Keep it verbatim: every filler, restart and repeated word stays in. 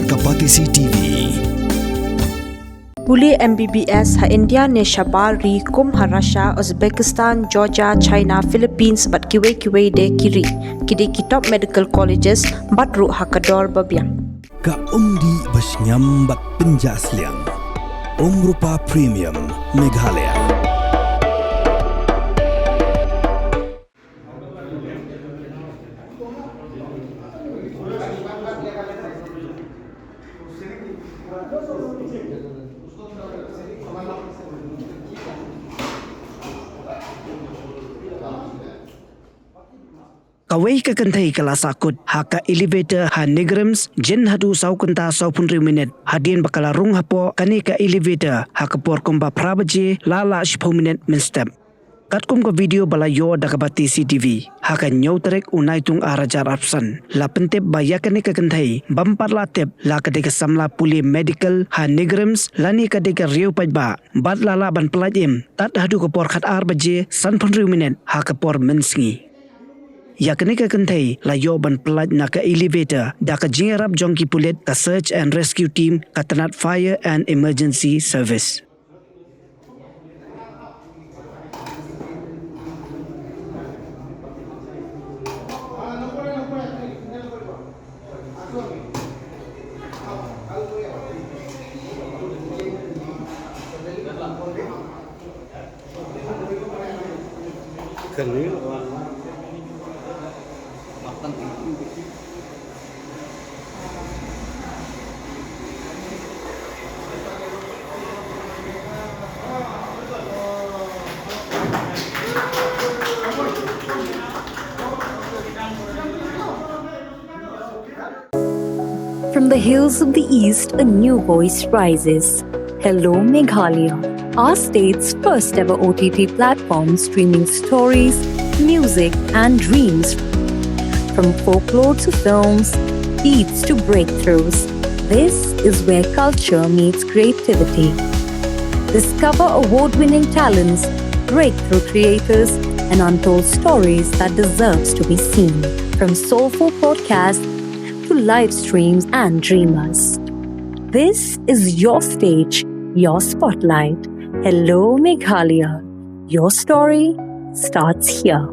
Ka Batesi T V. Pule M B B S ha India ne shabar ri kum ha Russia, Uzbekistan, Georgia, China, Philippines bad kiwei kiwei de ki ri. Ki dei ki top medical colleges bad ruh ha ka dor ba biang. Ka umdih ba shngiam bad pynjah sliang. Umrupa Premium Meghalaya. Kawei ka kynthei ka la sahkut ha ka elevator ha NEIGRIHMS jin haduh saw kynta saw phew hynriew minit hadien ba ka la rung hapoh kane ka elevator ha ka por kumba phra baje la lah shiphew minit mynstep. Katkum ka video ba la ïoh da ka Batesi T V, ha ka hynñiew tarik u Naitung ar hajar arphew san, la pyntip ba ïa kane ka kynthei bym pat la tip la ka dei ka samla pule medical ha NEIGRIHMS lane ka dei ka riew paidbah, bad la lah ban pyllait im tad haduh ka por khatar baje san phew hynriew minit ha ka por mynsngi. Ïa kane ka kynthei la ïoh ban pyllait na ka elevator da ka jingïarap jong ki pulit, ka search and rescue team, ka tnat fire and emergency service. From the hills of the East, a new voice rises. Hello Meghalaya, our state's first ever O T T platform streaming stories, music, and dreams. From folklore to films, beats to breakthroughs, this is where culture meets creativity. Discover award winning talents, breakthrough creators, and untold stories that deserves to be seen. From soulful podcasts to live streams and dreamers. This is your stage, your spotlight. Hello Meghalaya. Your story starts here.